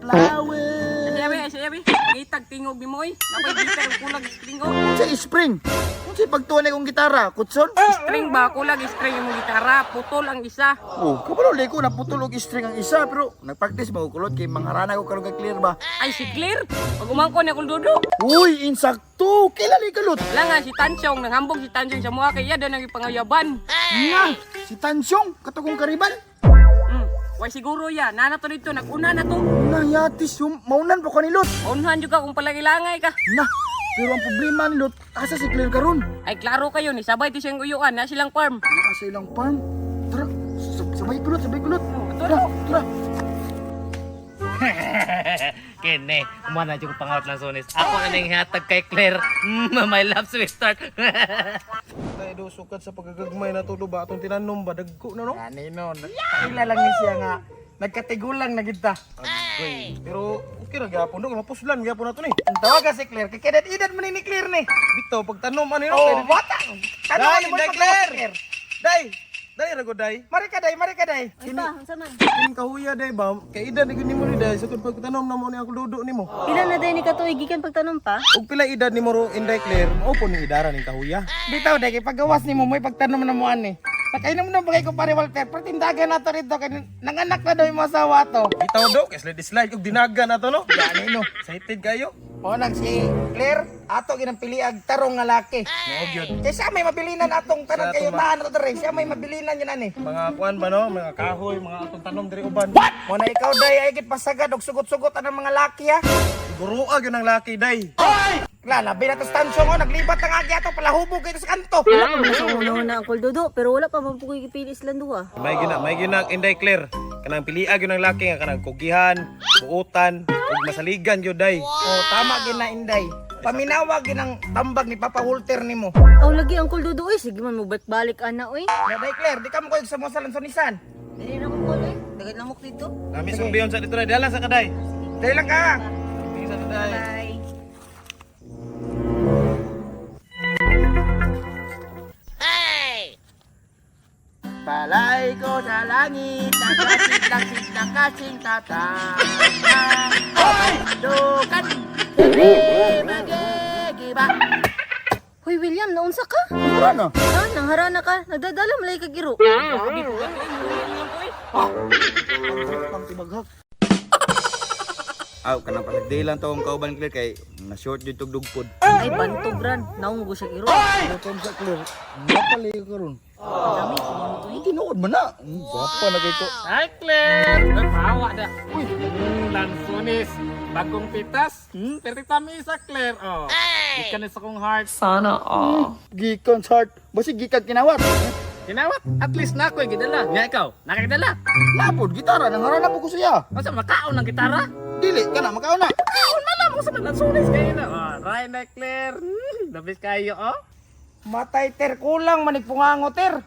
Flower. Sabi, sabi. Ngitag tingog ni mo oy. Napay gitar kulag string oh. Unsa spring? Unsa pagtuon kong gitara? Kutson? String ba kulag string imong gitara, putol ang isa. Oh, kabalo ko naputol og string ang isa pero nagpractice mo kulot kay mangarana ko karon kay Clear ba. Ay si Clear. Pag umangko ni akong dudo. Uy, insakto. Kailan kalot? Wala nga si Tansyong, nanghambog si Tansyong sa mua kay iya daw nang ipangayaban. Na, si Tansyong katugong karibal. Way siguro ya, nana to dito, naguna na to. Na yatis yung maunan pa ko ni Lot. Maunhan jud ka kung palagilangay ka. Na, pero ang problema ni Lot, asa si Clear karon? Ay klaro kayo ni sabay ti siyang uyuan na silang farm. Naa sa ilang farm. Tara, sabay kulot, sabay kulot. Tara, tara. Kene, umana jud ko pangawat ng sunis. Ako na ning hatag kay Claire. My love sweetheart. Tayo do sukat sa pagkagagmay na to do ba atong tinanom ba dagko na no? Ani no, kaila lang ni siya nga nagkatigulang na gid ta. Pero okay ra gyapon do mapuslan gyapon nato ni. Ang tawaga si Claire kay edad edad man ni Claire ni. Bitaw pagtanom ani no. Oh, bata. Tanong Day, mo Day, pagtawas si Claire. Claire. Day. Day ra go day. Mari ka day, mari ka day. Ay pa, unsa man? Kining kahuya day ba kay edad ni nimo ni day sukad pagtanom na mo ni ako dudo nimo. Pila na day ni katuig gikan pagtanom pa? Ug pila edad nimo ro Inday Claire, mao po ni idara ning kahuya. Bitaw day kay pagawas nimo mo'y pagtanom na mo ani. Nakainom na bagay ko pare Walter, pero tindagan nato rito kay nanganak na daw yung mga asawa to. Bitaw do kay slide slide ug dinaga na to no. Gani no. Excited kayo. O nang si Claire, ato ginang piliag tarong nga laki. Mao gyud. Kay siya may mabilinan atong tanan Sa kayo atong ma- tahan ato dere, siya may mabilinan yun ani. Mga kuan ba no, mga kahoy, mga atong tanom diri uban. Mo na ikaw day ay gid pasagad og sugot-sugot anang mga laki ha. Gurua gyud ang laki day. La, labi na to stansyon oh, naglibat ang agi ato palahubog kayo sa kanto. Wala pa man sa una-una ang Dudo, pero wala pa man po ko'y gipili silang duha. May gina Inday Claire. Kanang piliag gyud ang laki nga kanang kugihan, buutan, ug masaligan gyud day. Oh, tama gid na Inday. Paminawa gid ang tambag ni Papa Walter nimo. Aw lagi ang Dudo oy, sige man mo balik ana oy. Na Day Claire, di ka mo koy sa mo sa lansonisan. Dili na ko kol oy, dagat lamok dito. Nami sumbiyon sa dito day, dala sa kaday. Dali lang ka. Tingin sa kaday. Bye. Palay ko sa langit, nakasin kasing kasing tata. Dukan, magigiba. Hoy William, naunsa ka? Wala na. Ha, nangharana ka? Nagdadala malay ka giro. Grabe ko gato eh, muling ko eh. Pang tibaghak. Aw, kanang pasagdi lang to ang kauban Clear kay na short jud tug dugpod. Ay bantog ran, naunggo siya giro. Ano sa Clear? Napalay ka ron. Dami mo to. Ay, tinuod man na. Gwapa na kay ko. Hi Claire. Ay, pawa na. Uy, lansunis. Bagong pitas. Pero tamis sa Claire. Oh. Gikan ni sa kong heart. Gikan sa heart. Basi gikan kinawat. Kinawat, at least na ako'y gidala. Nga ikaw, nakakidala. Lapod gitara nang harana po ko siya. Unsa makaon ng gitara? Dili kana makaon na. Kaon na lang unsa man lansunis kayo na. Oh, right na Claire. Labis kayo oh. Matay ter, kulang manig pungango ter.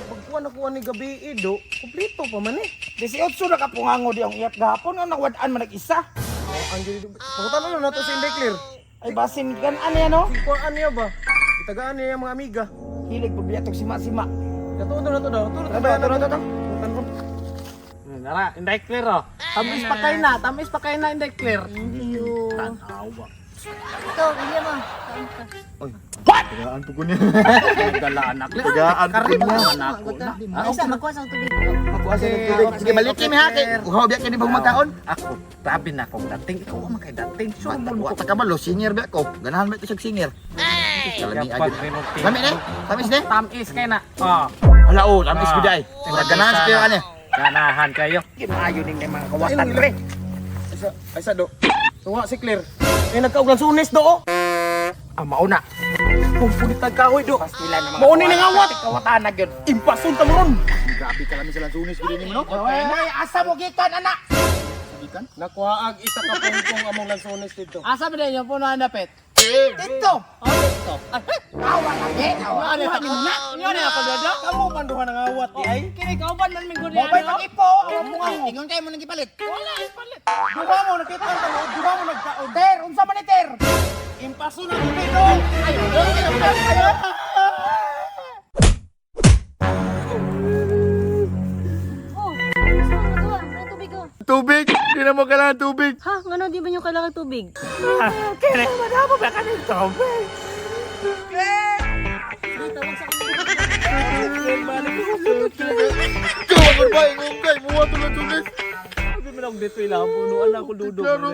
Pagkuan na kuan ni gabi eh, do, kumpleto pa man eh. 18 na ka pungango di ang iyat gahapon nga nawad-an man isa. Oh, ang gyud. Pangutan na nato si Inday Claire. Ay basin kan ani ano? Si kuan niya ba? Itagaan niya ang mga amiga. Hilig pud biya tog sima-sima. Katuon na to daw. Tulo Tara, tara, tara. Nara, Inday Claire oh. Tamis pa kayo na, tamis pa kayo na Inday Claire. Thank you. Tanawa. Ikaw, William ah. Kaon ka. Tagaan po ko niya. Dala anak. Tagaan po ko niya. Anak ko na. Ay sa magkuha sa tubig. Makuha sa tubig. Sige, maliki mi ha kay uhaw biya kini pag magkaon. Ako, grabe na akong dating. Ikaw ang kay dating. Sure mo Wa ta kabalo singer biya ko. Ganahan ba ito siya singer? Kalami agad. Lami ni? Tamis ni? Tamis kayo na. Oh. Hala oh, tamis gud ay. Ganahan sa kayo ani. Ganahan kayo. Maayo ning mga kawatan pre. Isa, ay sa do. Tuwa si Claire. Eh nagkauglan sunis do oh. Ah, mauna. Pumpunit tag kahoy do. Pastila na mga Mauna ni ngawat. Kawatan na gyud. Impasun ta mo ron. Grabe kalami sa lansunis gud nimo no. Ay, asa mo gikan ana? Nakuhaag isa ka pungpong among lansones dito. Asa ba din yung puno dapit? Dito. Oh, dito. Awa lagi. Awa. Ano na? Yun na ako dodo. Kamu panduha ng awat di ay. Kini kauban man minggo niya. Mobile pag-ipo, awa pungango. Ingon kayo mo nang gipalit. Wala ipalit. Duha mo nakita ang taluod, duha mo nagkaon. Ter, unsa man ni ter? Impasun na gud do. Oh, unsa man duha? Ang tubig oh. Tubig! Di na mo kailangan tubig. Ha, ngano di ba nyo kailangan tubig? Kaya mo ba ka ng tubig? Sige, tawag sa kanya. Ikaw ang ba? Ingong kay, muwa to lang tulis. Sabi mo lang dito ilang punuan lang Uncle Dudong. Klaro.